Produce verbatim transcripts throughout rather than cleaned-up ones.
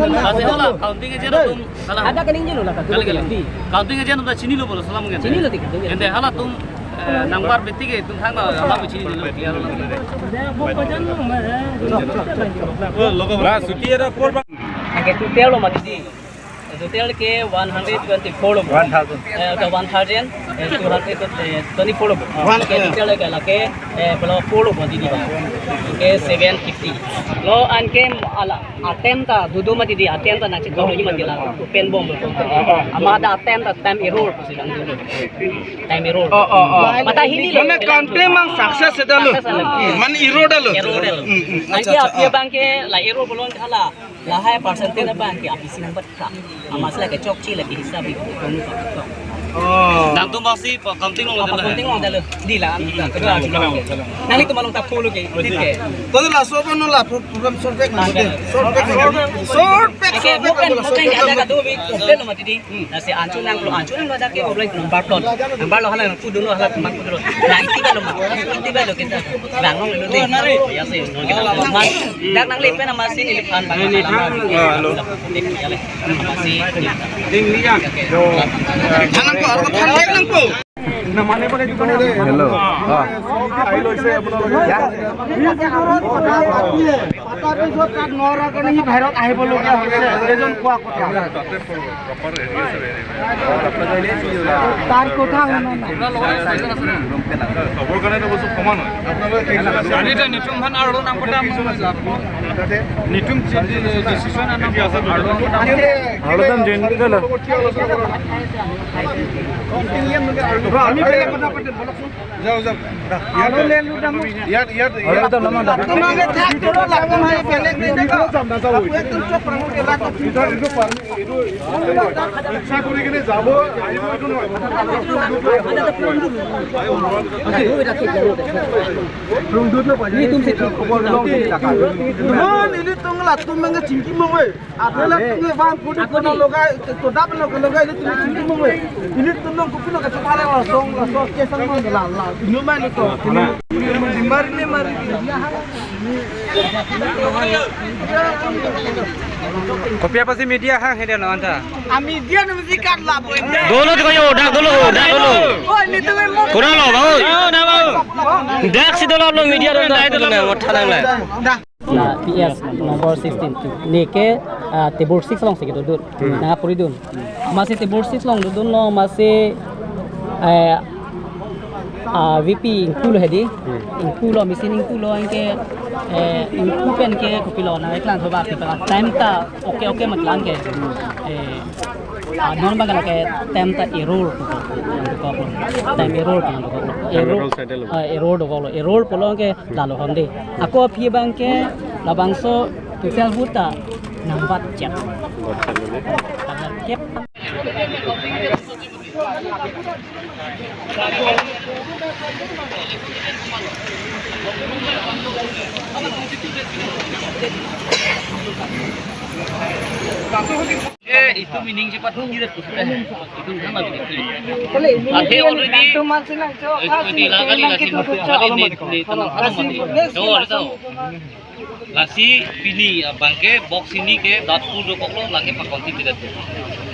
Ase hala counting agent atum hala. Ada kaning jelo la ka. Kali, kali. Di. Counting agent atum ta chinilo pulo, salam kan. Chinilo tik. Ente halatum, eh, number beti ke itum thang la, hala ko chinilo. Clear lo. Ba, suti ada por ba. Anke total lo mati di. Total ke one hundred twenty-four lo. One thousand. Eh, ke one thousand, eh, two hundred, eh, twenty-four lo. One, anke total ke lake, eh, pulo four lo mati di ba. Ke seven fifty. Lo anke hala attempt ta dudu mati di, attempt ta nangcheklo mati la. Pen bom. Amat attempt ta time error. Time error. Oh, oh, oh. Mata hini lo. Mane confirm mang success eda lo. Success eda lo. Hmm, mane error da lo. Error da lo. Hmm, hmm. Anke api abang ke la error bolon hala. Lahai percentage abang ke api sinang bat ka. Amat sila ke chokche lagi hisab di. Oh. Nangtum bangsi pa counting lo. Apa counting lo da lo. Di la. Kedua. Nanglitum malom ta follow ke. Di ke. Kalau la so no la problem solve back na. Solve back. Solve back. Oke, solve back. Bukan, bukan ada kado bi problem lo mati di. Lasi anchot nanglo, anchot nanglo dak ke problem number plot. Number lo hala nang pudun lo hala teman pudun lo. Nang iti ba lo ma. Iti ba lo kita. Bang nong lo de. Ya sih, nong kita lo ma. Dak nangli pen nama sini lipan bang. Ini kan, ah, lo. Masih. Ding liang. Yo. Thanam po, ako than liang nang po. Hello'. অ। তাৰ পিছত তাত নৰা কাৰণে সি বাহিৰত আহিবলগীয়া হৈছে, এজন কোৱা কথা। তাৰ কথা শুনা নাই। চবৰ কাৰণে বস্তু সমান হয়। আপোনালোকে এতিয়া নিতুম ভান আৰু নাম কথা নিতুম ডিচিশ্যন আনক আৰু নাম কথা। আৰু নাম জইন কৰি লওক। আমি বেলেগ কথা পাতিম, বলকচোন। যাও, যাও। ইয়াত, ইয়াত, ইয়াত, তোমালোকে থাক, তোমালোকে বেলেগ বেলেগ। ইচ্ছা কৰি কিনে যাব, আহিব, এইটো নহয়। Ini tong latum mangga chingki mong we. Athe latum le bang kudi kona logai, to dap lo logai, ini tong chingki mong we. Ini tong nong kopi lo kacha thare la song la so kesan mong la la. Ini mai lo to. Mari ne mari. Kopi apotsi media hang hede no anta? Ami dia no mesti kan la boy. Dolo to kayo, dak dolo, dak dolo. Oh, ini tuh memang. Kurang lo, bau. Dak si dolo lo media dolo, dak dolo, nang ngothang nang. Dah. Na P S number sixteen. Neke, ah, table six along si kedodun. Hmm. Nangkapuri dun. Amatsi table six along dodun lo, amatsi, eh, ah, V P ingpu lo hedi. Hmm. Ingpu lo, machine ingpu lo, anke, eh, ingpu pen ke kopilo, nang eklang coba kita time ta oke oke matlang ke. Eh, ah, non bang lake time ta error. Time error. Time error. Error, ah, error dokok lo. Error pulo ke lalo honde. Ako aphi bang ke labangso total vote ta nangbat chet. Kep. Eh, itu meaning cepat hirit tuh sudah. Itu kan lagi gitu. Kali ini Athe dia already. Itu masih nang cok. Eh, itu di laga di lasi. Kali ini, ini teman-teman mati. Jauh ada tahu. Lasi pini abang ke box ini ke dot pu dokok lo lake pa counting tidak tuh.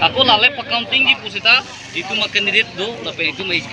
Ako lale pa counting ji pusita itu makan dirit do, tapi itu mai